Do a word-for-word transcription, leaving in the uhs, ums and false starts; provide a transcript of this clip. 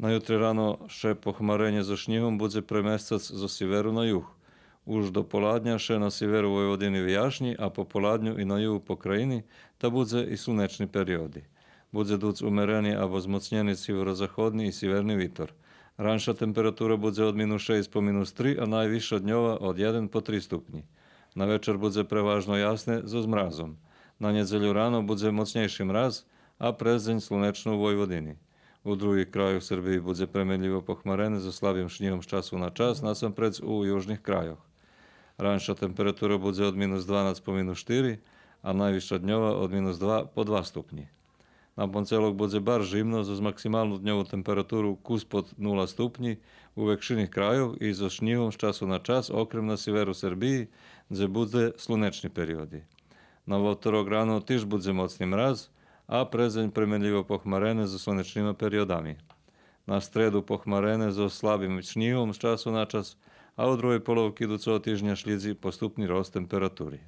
На ютре рано ше похмаренє зоз шнїгом будзе премесцац зоз сиверу на юг. Уж до поладня ше на сиверу Войводини вияшнї, а по поладню и на югу Покраїни та будзе и слунечни периоди. Будзе дуц умерени або змоцнєни сиверозаходни и сиверни витор. Ранша температура будзе од минус шейсц по минус три, а найвисша дньова од єден по три ступнї. На вечар будзе преважно ясне зоз мразом. На нєдзелю рано будзе моцнєйши мраз, а през дзень слунечно у Войводини. У других крайох Сербиї будзе пременлїво похмарене зоз слабим шнїгом з часу на час, насампредз у южних крайох. Ранша температура будзе од минус дванац по минус штири, а найвисша дньова од минус два по два ступнї. На понцелок будзе барз жимно зоз максималну дньову температуру кус под нула ступнї у векшини крайох и зоз шнїгом з часу на час, окрем на сиверу Сербиї, дзе будзе слунечни периоди. На вовторок рано тиж будзе моцни мраз, а през дзень пременлїво похмарене зоз слунечнима периодами. На стреду похмарене зоз слабим шнїгом з часу на час, а у другей половки идуцого тижня шлїдзи поступни рост температури.